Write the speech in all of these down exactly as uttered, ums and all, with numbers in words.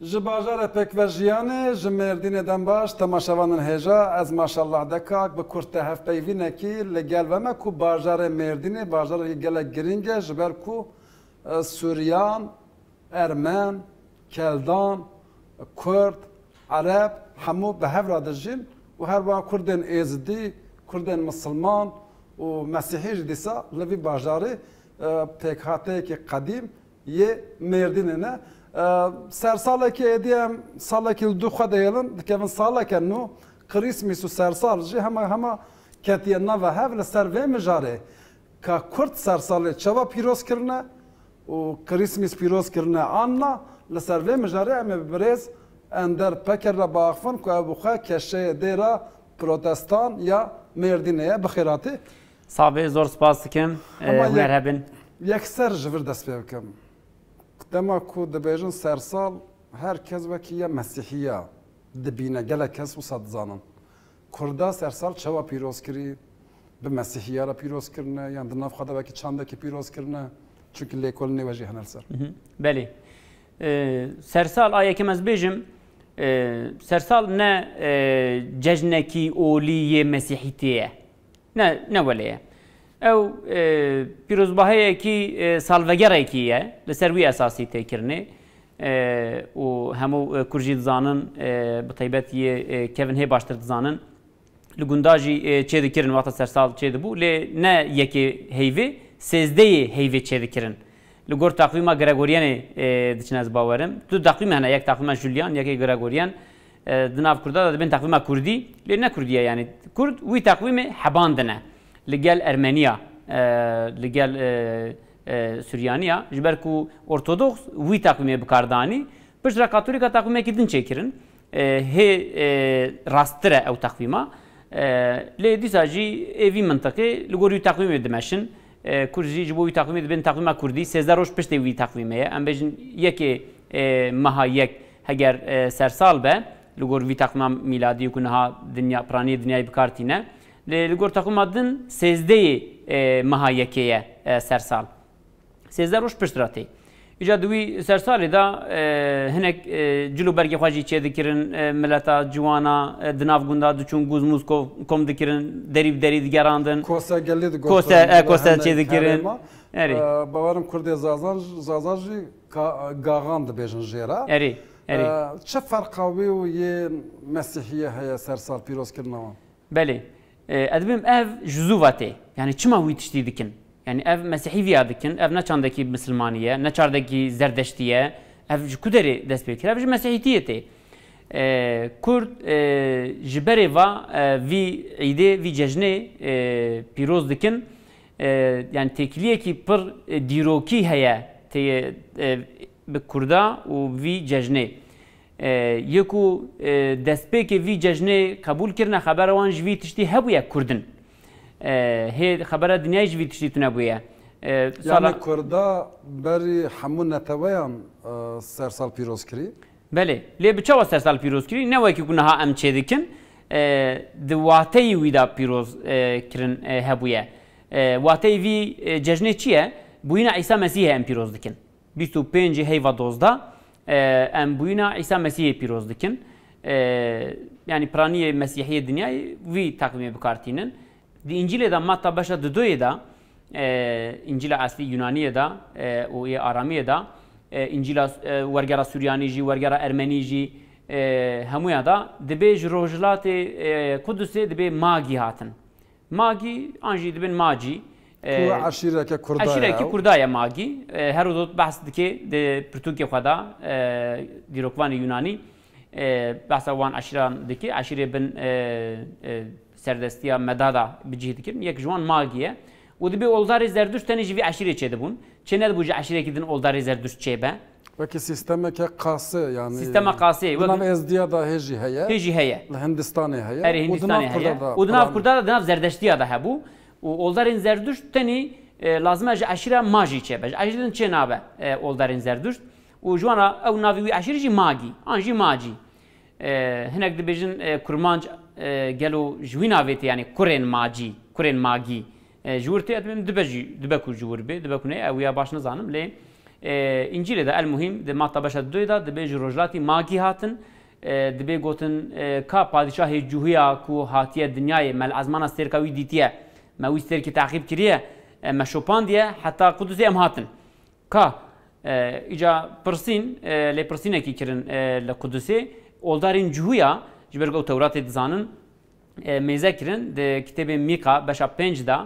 Ji bajarê pêkve jiyanê, ji Mêrdînê dem baş, temaşevanên hêja, ez maşallah dekak bi kurte hevpeyvînekî li gel ve me ku bajarê Mêrdînê bajarekî gelek girîng e, ji ber ku, e, Suryan, Ermen, Keldan, Kurd, Ereb hemû bi hev re dijîn û her wiha Kurdên Êzidî, Kurdên Misilman û Mesîhî jî dîsa li vî bajarê, e, pêkhateyekî qedîm yê Mêrdînê ne. E, sersalekî êdî em salekî li dû xwe de hêlin, dikevin saleke nû, Krîsmîs û sersal jî hema hema ketiye nava hev li ser vê mijarê. Ka Kurd sersalê çawa pîroz kirine û Krîsmîs pîroz kirine an na, li ser vê mijarê em ê bi birêz Ender Peker re biaxivin ku ew bi xwe keşeyê dêra protestan ya Mêrdînê ye. Bi xêr hatî. Sax bê, zor spas dikim. Hema Hûner yek-, hebin. Yekser ji vir dest pê bikim. Dema ku dibêjin sersal, her kes wekî ya Mesîhiya dibîne, gelek kes wisa dizanin. Kurda sersal çawa pîroz kirî? Bi Mesîhiya re pîroz kirine, yan di nav xwe de wekî çandekî pîroz kirine? Çunkî lêkolînê we jî hene li ser. Mhm. Belê. Ee, sersal a yekem ez bêjim, ee, sersal ne, ee, cejnekî olî yê Mesîhîtê ye. Ne, ne welê ye. Ew, e, pîrozbahiyekî, e, salvegerekî ye, li ser wî esasî tê kirinê. E, û hemû, e, Kurd jî dizanin, e, bi taybet yê, e, kevin hê baştir dizanin. Li gunda jî, e, çê dikirin, wexta sersal çê dibû, lê ne yekê heyvê, sêzdeyê heyvê çê dikirin. Li gor taqwîma Gregorianê, e, diçin ez bawerim. Du taqwîm hene, yek taqwîma Julian, yekê Gregorian. E, di nav Kurda de dibên taqwîma Kurdî, lê ne Kurdî ye, yanî Kurd wî taqwîmê heban dine. Li gel Ermeniya, e, li gel, e, e, Suryaniya, ji ber ku Ortodoks wî taqwîmê bi kar danî, piştre Katolîka taqwîmekî din çêkirin. E, hê, e, rasttir e ew taqwîma. E, lê dîsa jî ê vî mintiqê li gor wî taqwîmê dimeşin. E, Kurd jî ji bo wî taqwîmê dibên taqwîma Kurdî, sêzdeh roj piştê wî taqwîmê ye. Em bêjin yekê, e, meha yek heger, e, sersal be, li gor vî taqwîma mîladî ku niha dinya, piraniyê dinyayê bi kar tîne. Lê li gor taqwîma din sêzdeyê, e, meha yekê ye, e, sersal. Sêzdeh roj pişt re tê. Îca di wî sersalê de, e, hinek, e, cil û bergê xwe jî çêdikirin, e, mileta ciwana, e, di nav gunda diçûn gûz mûz ko-, kom dikirin, derî bi derî digerandin. Kose gelî digotin, Kose, e, kose hindek çêdikirin. Herêma. Erê. E, bawerim Kurdê Zazan, Zaza jî ka-, gaxan dibêjin jê re. Erê, erê. E, çi ferqa wî û yê Mesîhiyê heye sersal pîrozkirina wan? Belê. E, ez dibêm ev ji zû ve tê. Yani çima wî tiştî dikin? Yani ev Mesîhî viya dikin, ev ne çandekî misilmanî ye, ne çandekî zerdeştî ye. Ev ji ku derê dest pê kir? Ev ji Mesîhîtiyê tê. E, Kurd, e, ji berê va, e, vî îdê, vî cejnê, e, pîroz dikin. E, yani têkiliyekî pir, e, dîrokî heye tê, e, bi Kurda û vî cejnê. E, yê ku, e, destpêkê vî cejnê qebûl kirine, xebera wan ji vî tiştî hebûye Kurd in. E, hê xebera dinyayê ji vî tiştî tune bûye. E, sala- Yani Kurda berî hemû neteweyan, e, sersal pîroz kirî? Belê. Lê bi çawa sersal pîroz kirî? Ne wekî ku niha em çêdikin, e, di wateyî wî de pîroz, e, kirin, e, hebûye. E, wateyî vî, e, cejnê çi ye? Bûyîna Îsa Mesîhê em pîroz dikin. Bîst û pêncê heyva dozdeh, e, em bûyîna Îsa Mesîhê pîroz dikin. E, yani piraniyê Mesîhiyê dinyayê vî taqwîmê bi kar tînin. Di Încîlê de Matta beşa didoyê de, e, Încîla eslî Yunaniyê de, e, û yê Aramiyê de, e, Încîla, e, wergera Suryanî jî, wergera Ermenî jî, e, hemûya de dibê ji rojhilatê, e, Qudusê dibê Magî hatin. Magî, an jî dibin Macî. Ku, e, eşîreke Kurda ye eşîrekî ew. Kurda ye Magî. E, Herodot behs dike di pirtûkê xwe de, e, dîrokvanê Yunanî, e, behsa wan eşîran dike. Eşîrê bin, e, e, serdestiya Meda de bi cih dikirin. Yek ji wan Magî ye. Û dibê oldarê Zerduşt tenê ji vî eşîrê çêdibûn. Çê nedibû ji eşîrekî din oldarê Zerduşt çêbe. Wekî sîstemeke qasê, yani Sîstema qasê, di nav wekî Êzdiya de hê jî heye. Hê jî heye. Li Hindistanê heye. Erê, Hindistanê heye. Û di nav Kurda de, û di nav Kurda de, di nav Zerdeştiya de hebû. Û oldarên Zerduşt tenî, e, lazim e ji eşîra Majî çêbe. Ji eşîrê din çê nabe, e, oldarên Zerduşt. Û ji wan re ew navê wî eşîrê jî Magî. An jî Macî. E, hinek dibêjin, e, kurmanc, e, gelo ji wî navê tê, yani kurên Macî, kurên Magî. E, ji wir tê, ez dibêm dibe jî, dibe ku ji wir bê, dibe ku ne, ew ya baş nizanim, lê, E, Încîlê de, el muhîm, di Matta beşa dudoyê de dibê ji rojhilatî Magî hatin, e, dibê gotin, e, ka padîşahê Cûhiya ku hatiye dinyayê, me li ezmana stêrka wî dîtiye, me wî stêrkî teqîb kiriye, e, me şopandiye, heta Qudusê em hatin. Ka, e, îca pirsîn, e, lêpirsînekî kirin, e, li Qudusê, oldarên Cûhiya, ji ber ku ew Tewratê dizanin, e, mêze kirin, di kitêbê Mîka beşa pênc de,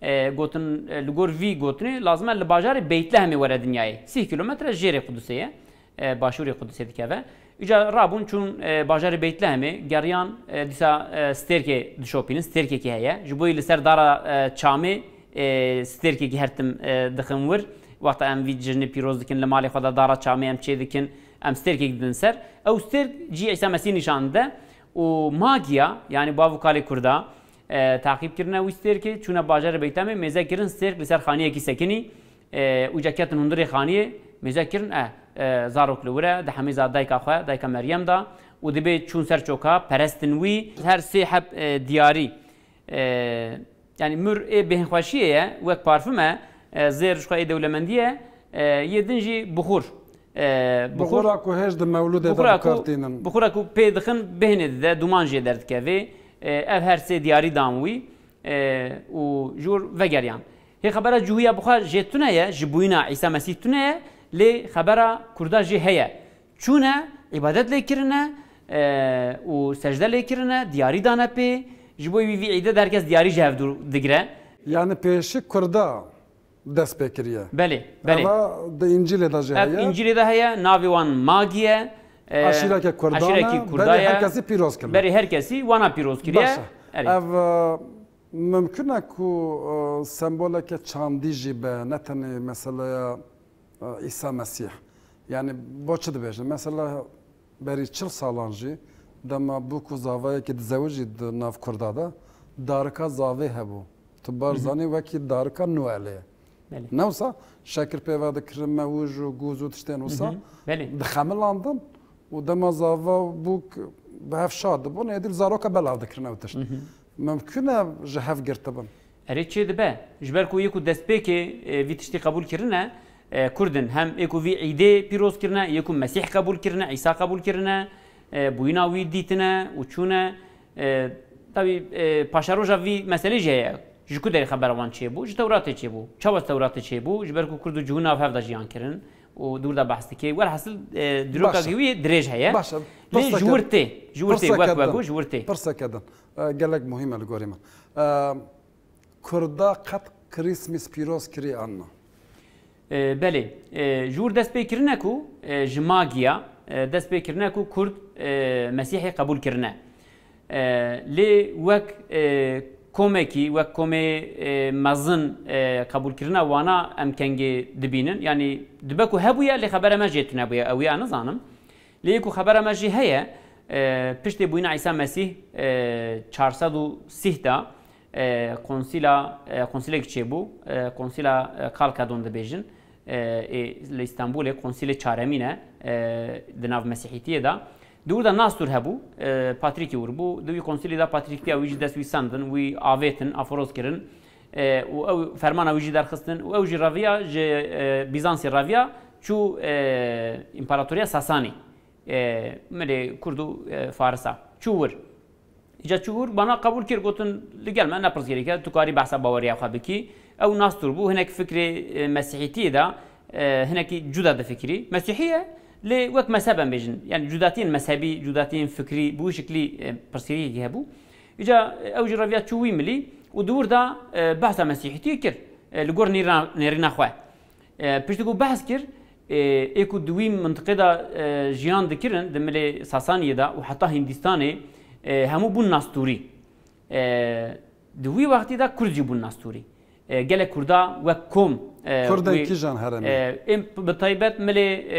e, gotin, e, li gor vî gotinê lazim e li bajarê Beytlehemê were dinyayê. Sîh kîlometre jêrê Qudusê ye, e, başûrê Qudusê dikeve. Îca rabûn çûn, e, bajarê Beytlehemê, geriyan, e, dîsa, e, stêrkê dişopînin, stêrkekî heye. Ji bo yî li ser dara, e, çamê, e, stêrkekî her tim, e, dixin wir. Wexta em vî cejnê pîroz dikin, li malê xwe de dara çamê em çê dikin, em stêrkek didin ser. Ew stêrk cî Îsa Mesîh nîşan dide û magiya, yanî bav û kalê Kurda, e, taqîb kirine wî stêrkê, çûne bajarê Beytemê, mêze kirin stêrk li ser xaniyekî sekinî, e, û ca ketin hundirê xaniyê, mêze kirin, e, e, zarok li wir e, di hemêza dayka xwe, dayka Meryem de û dibê çûn ser çoka, perestin wî. Her sê heb, e, diyarî, e, yanî mur ê bêhnxweşiyê ye, wek parfum e, e, zêr ji xwe ê dewlemendî ye, e, yê din jî buxur. E, buxur, Buxura ku hêj di mewlûdê de buxura ku, bikar tînin. Buxura ku pê dixin bêhnê dide, duman jê derdikevê. E, ev her sê diyarî dan wî, e, û jûr vegeriyan. Hê xebera Cûhiya bi xwe jê tune ye, ji bûyîna Îsa Mesîh tune ye, lê xebera Kurda jê heye. Çûne, îbadet lê kirine, e, û secde lê kirine, diyarî dane pê. Ji bo wî vî îde de her kes diyarî ji hev dûr digire. Yani pêşî Kurda dest pê kiriye. Belê, belê. Eva di Încîlê de jî Ev heye. Încîlê de heye, navê wan Magî ye. E, Eşîreke Kurdan e, eşîrekî Kurda berê ye. Her kesî pîroz kirine. Berê her kesî wana pîroz kiriye. Baş e. Erê. Ev, e, mimkun e ku, e, semboleke çandî jî be, ne tenê meseleya, e, Îsa Mesîh. Yani bo çi dibêjin? Mesela berî çil salan jî dema bûk û zavayekî dizewicî di nav Kurda de darika zavê hebû. Tu baş Hı hı. zanî wekî darika Noelê ye. Belê. Ne wisa şekir pê ve dikirin, mewij û gûz û tiştên wisa Hı hı. Belê. dixemilandin û dema zava bûk bi hev şad dibûn, êdî li zaroka belav dikirin ew tişt. Hı hı. Mimkun e ji hev girtibin. Erê çê dibe. Ji ber ku yê ku destpêkê, e, vî tiştî qebûl kirine, e, Kurd in. Hem ê ku vî îdê pîroz kirine, yê ku Mesîh qebûl kirine, Îsa qebûl kirine, e, bûyîna wî dîtine û çûne. E, tabî, e, paşeroja vî meselê jî heye. Ji ku derê xebera wan çêbû? Ji Tewratê çêbû. Çawa Tewratê çêbû? Ji ber ku Kurd û Cihû nav hev de jiyan kirin û di wir de behs dike. Welhasil, e, dîroka Baş e. Wî dirêj heye. Baş e. Lê Pirseke, ji wir tê. Ji wir tê. Wek pirseke wek din. Û ji wir tê. Pirseke din. E, gelek muhîm e li gorî min. E, Kurda qet Krîsmîs pîroz kirî an na? E, belê. E, ji wir dest pê kirine ku, e, ji Magiya, e, dest pê kirine ku Kurd, e, Mesîhê qebûl kirine. E, lê wek, e, komekî, wek komê, e, mezin, e, qebûlkirina wana em kengê dibînin. Yanî dibe ku hebûye, lê xebera me jê tune bûye. Ew ya nizanim. Lê yê ku xebera me jî heye, e, piştê bûyîna Îsa Mesîh, e, çar sed û sîh de, e, konsîla, e, konsîlek çêbû, e, konsîla, e, Kalkedon dibêjin, e, ê, li Îstanbulê konsîlê çaremîn e, e, di nav Mesîhîtiyê de. Di wir de Nastur hebû, e, Patrîkî wir bû. Di wî konsîlê de patrîktiya wî jî dest wî sendin, wî avêtin, afiroz kirin, e, û ew fermana wî jî derxistin û ew jî reviya ji, e, Bîzansê reviya çû, e, Împaratoriya Sasanî. E, milê Kurd û, e, Farisa. Çû wir. Îca çû wir, wana qebûl kir, gotin, li gel me ne pirsgirêk e, tu karî behsa baweriya xwe bikî. Ew Nastur bû, hinek fikrê, e, Mesîhîtiyê de, e, hinekî cuda difikirî. Mesîhî ye, lê wek mezheb em bêjin. Yani cudatiyên mezhebî, cudatiyên fikrî, bi wî şiklî, e, pirsgirêkekî hebû. Îca, e, ew jî reviya çû wî milî û di wir de, e, behsa Mesîhîtiyê kir, e, li gor nêrina-, nêrîna xwe. E, piştî ku behs kir, e, ê ku di wî mintiqê de, e, jiyan dikirin, di milê Sasaniyê de û heta Hîndistanê, e, hemû bûn Nasturî. E, di wî wextî de Kurd jî bûn Nasturî. E, gelek Kurda wek kom, e, Kurdên wê, kîjan herêmê? E, êm bi taybet milê, e,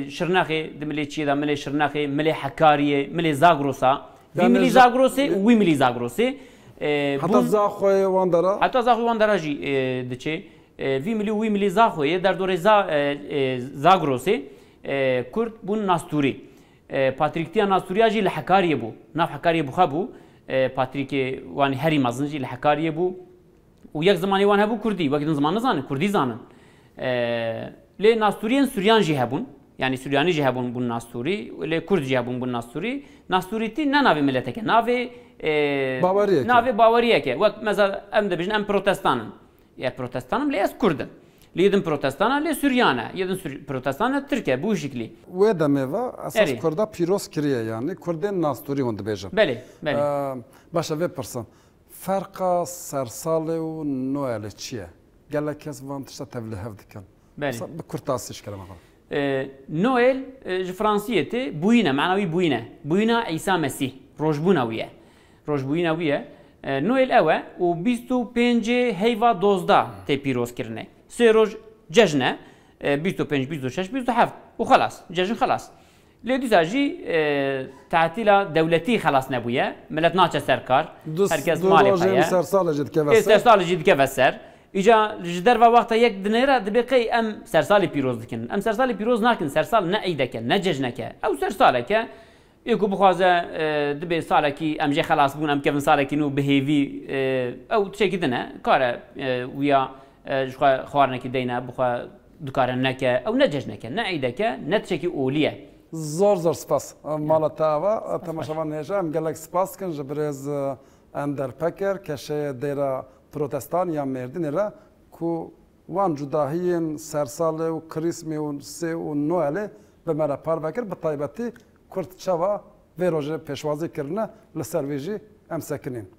Şirnexê, di milê çiyê de, milê Şirnexê, milê Hekariyê, milê Zagrosa. Vî Yani milî za-, Zagrosê û wî milî Zagrosê. E, Heta bûn Zaxoyê wan dera? Heta Zaxoyê wan dera jî, e, diçê. E, vî milî û wî milî Zaxoyê, derdorê Za-, e, e, Zagrosê, e, Kurd bûn Nasturî. E, patrîktiya Nasturiya jî li Hekariyê bû. Nav Hekariyê bi xwe bû. E, patrîkê wan herî mezin jî li Hekariyê bû. Û yek zimanê wan hebû Kurdî. Wek din ziman nizanin, Kurdî zanin. E, Lê Nasturiyên Suryan jî hebûn. Yanî Suryanî jî hebûn, bûn Nastûrî, lê Kurd jî hebûn, bûn Nastûrî. Nastûrîtî ne navê mileteke, navê, e, Baweriyeke. Navê baweriyeke. Wek mesela em dibêjin em protestan in. Ya protestan im, lê ez Kurd im. Lê yê din protestan e, lê Suryan e. Yê din Sur-, protestan e, Tirk e, bi wî şiklî. Wê demê ve esas Erê. Kurda pîroz kiriye, yanî Kurdên Nastûrî hûn dibêjin. Belê, belê. Ee, baş e, vê pirsin. Ferqa sersalê û Noelê çi ye? Gelek kes van tişta tevlihev dikin. Belê. Mesela bi kurtasî ji kerema xwe. E, Noel, e, ji Fransiyê tê, bûyîn e, mana wî bûyîn e. Bûyîna Îsa Mesîh, rojbûna wî ye. Rojbûyîna wî ye. E, Noel ew e û bîst û pêncê heyva dozda tê pîrozkirinê. Sê roj cejn e, e, bîst û pênc, bîst û şeş, bîst û heft û xelas, cejn xelas. Lê dîsa jî, e, tatîla dewletî xelas nebûye. Milet naçe ser kar. Du, Herkes du malê rojên xwe ye. Sersalê jî dikeve Ê ser. Sersalê jî dikeve ser. Îca ji derva wexta yek dinêre dibê qey em sersalê pîroz dikin. Em sersalê pîroz nakin. Sersal ne eydeke, ne cejneke. Ew sersaleke. Ê ku bixwaze, e, dibê salekî em jê xelas bûn, em kevin salekî nû bi hêvî, e, ew tiştekî din e. Kare, e, wîya, e, ji xwe xwarinekî deyne, bi xwe dikare neke. Ew ne cejneke, ne eydeke, ne tiştekî olî ye. Zor zor spas. Mala te ava, temaşevan hêja, em gelek spas dikin ji birêz, e, Ender Peker, keşeyê Deyra Protestan ya Mêrdînê re ku wan cudahiyên Sersalê û Krîsmê û Sê û Noelê bi me re parve kir, bi taybetî Kurd çawa vê rojê pêşwazî kirine, li ser vê jî em sekinîn.